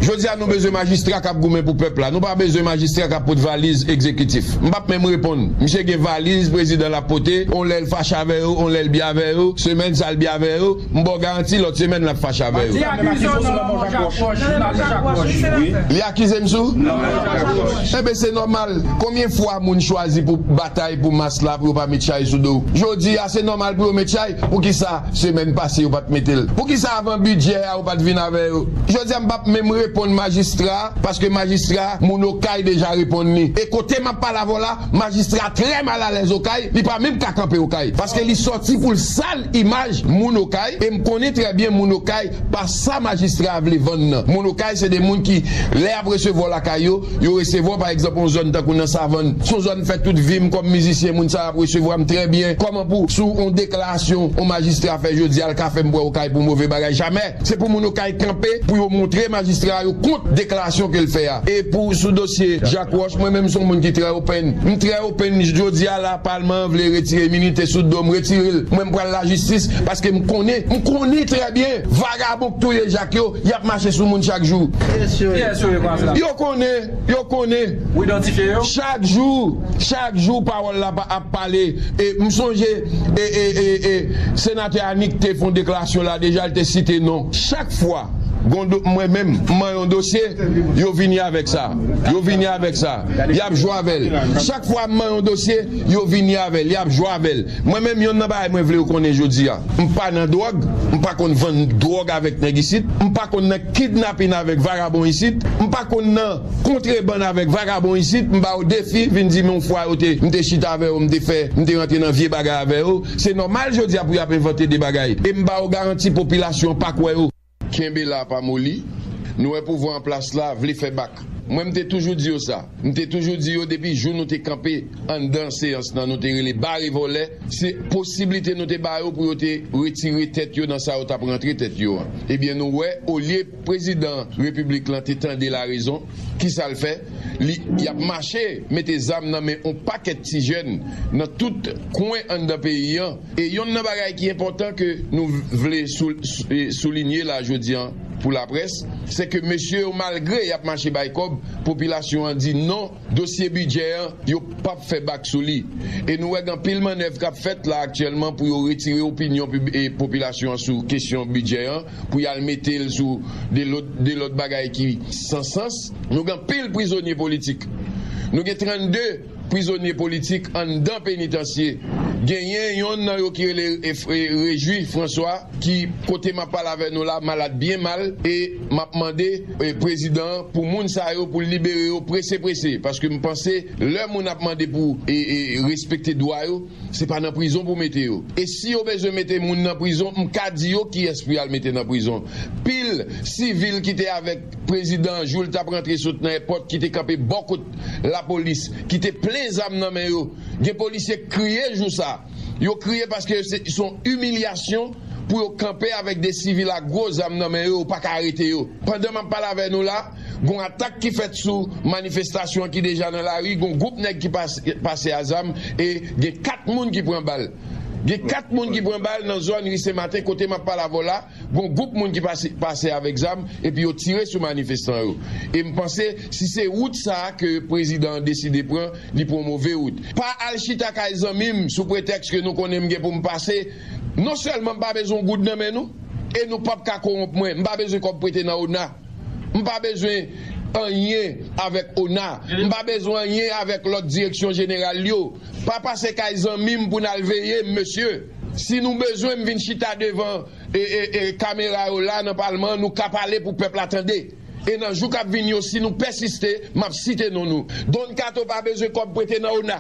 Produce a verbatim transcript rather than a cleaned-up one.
Jodi a, nou bezwen majistra k ap goumen pou pèp la. Nou pa bezwen majistra k ap pote valiz egzekitif. M p ap menm reponn. Misye gen valiz prezidan l ap pote, on lè l fache avè yo, on lè l byen avè yo, semèn sa l byen avè yo, m ba w garanti lòt semèn l ap fache avè yo. Li akize w sou nonm Jean Jacques Roche, jounal Jean Jacques Roche. Li akize m sou? Enben, se nòmal. Konbyen fwa moun chwazi pou batay pou mas la, pou yo pa met chay sou do w? Jodi a, se nòmal pou yo met chay. Poukisa semèn pase yo pa t mete l? Poukisa avan bidjè a yo pa t vin avè yo? Jodi a, m p ap menm reponn majistra, paske majistra, moun Okay deja reponn li. E kote m ap pale avè w la, majistra trè malalèz Okay, li pa menm ka kanpe Okay. Paske li sòti pou l sal imaj moun Okay, e m konnen trè byen moun Okay pa sa majistra a vle vann nan. Moun Okay se de moun ki, lè y ap resevwa w lakay yo, yo resevwa w, pa egzanp, yon zòn tankou nan Savann, se yon zòn m fè tout vi m kòm mizisyen, moun sa yo ap resevwa m trè byen. Kòman pou, sou yon deklarasyon yon majistra fè jodi a, l ka fè m pran Okay pou move bagay? Jamè! Se pou moun Okay kanpe, pou yo montre majistra yo kont deklarasyon ke l fè a. E pou, sou dosye Jacques Roche, mwen menm se yon moun ki trè open. M trè open, jodi a la, palman an vle retire iminite sou do m, retire l. Mwen, m pral lajistis, paske m konnen, m konnen trè byen, vagabon k touye Jak yo, y ap mache sou moun chak jou. Kiyès yo ye? Kiyès yo ye, Kwaze Lapè? Yo konnen, yo konnen. Ou idantifye yo? Chak jou, chak jou, pawòl la pa, ap pale. E m sonje, e, e, e, e, senatè Anik te fè yon deklarasyon la, deja l te site non. Chak fwa, gon do, mwen menm, m manyen yon dosye, yo vini avèk sa. Yo vini avèk sa. Y ap jwe avè l. Chak fwa m manyen yon dosye, yo vini avè l. Y ap jwe avè l. Mwen menm, yonn nan bagay mwen vle yo konnen jodi a. M pa nan dwòg, m pa konn vann dwòg avèk nèg isit, m pa konn nan kidnapin avèk vagabon isit, m pa konn nan kontrebann avèk vagabon isit, m ba yo defi, vin di m yon fwa yo te, m te chita avè yo, m te fè, m te rantre nan vye bagay avè yo. Se nòmal jodi a pou y ap envante de bagay. E m ba yo garanti popilasyon an pa kwè yo. Kenbe la, pa moli. Nou wè pouvwa an plas la vle fè bak. Mwen, m te toujou di yo sa. M te toujou di yo depi jou nou te kanpe anndan seyans lan, nou te rele bare vòlè, se posiblite nou te ba yo pou yo te retire tèt yo nan sa yo t ap rantre tèt yo an. Ebyen, nou wè, olye prezidan repiblik lan te tande larezon, kisa l fè? Li, y ap mache mete zam nan men on pakèt ti jèn nan tout kwen anndan peyi an. E yonn nan bagay ki enpòtan ke nou vle sou, sou, e, soulinye la jodi an pou laprès, se ke mesye yo, malgre y ap mache bay kòb, popilasyon an di non, dosye bidjè an, yo p ap fè bak sou li. E nou wè gen anpil mannèv k ap fèt la aktyèlman pou yo retire opinyon pib-, e, popilasyon an sou kesyon bidjè an, pou y al mete l sou de lòt, de lòt bagay ki san sans. Nou gen anpil prizonye politik. Nou gen trannde prizonye politik anndan penitansye. Genyen yonn nan yo ki rele, e, e, Rejwi François, ki, kote m ap pale avè nou la, malad byen mal, e m ap mande, e, prezidan an pou moun sa yo, pou l libere yo prese prese, paske m panse lè moun ap mande pou, e, e, respekte dwa yo, se pa nan prizon pou mete yo. E si yo bezwen mete moun nan prizon, m ka di yo kiyès pou y al mete nan prizon. Pil sivil ki te avèk prezidan an jou l t ap rantre sot nan èpòt, ki te kanpe bò kot lapolis, ki te plen zam nan men yo. Gen polisye k kriye jou sa. Yo kriye paske se, se yon imilyasyon pou yo kanpe avèk de sivil ak gwo zam nan men yo, yo pa ka arete yo. Pandan m ap pale avè nou la, gon atak ki fèt sou manifestasyon an ki deja nan lari, gon gwoup nèg ki pas-, pase a zam, e gen kat moun ki pran bal. Gen kat moun ki pran bal nan zòn Ri Sen Maten, kote m ap pale avè w la, gon gwoup moun ki pase, pase avèk zam, epi yo tire sou manifestan yo. E m panse, si se wout sa a ke prezidan an deside pran, li pran move wout. Pa al chita kay zanmi m sou pretèks ke nou konnen m gen pou m pase. Non sèlman m pa bezwen yon goud nan men nou, e nou p ap ka kowonp mwen. M pa bezwen kòb prete nan ona. M pa bezwen anyen avèk ona. M pa bezwen anyen avèk lòt direksyon jeneral yo. Pa pase kay zanmi m pou n al veye m, mesye. Si nou bezwen m vin chita devan, e, e, e, kamera yo la nan palman an, nou ka pale pou pèp la tande. E nan jou k ap vini yo, si nou pèsiste, m ap site non nou. Don Kato pa bezwen kòb prete nan ona.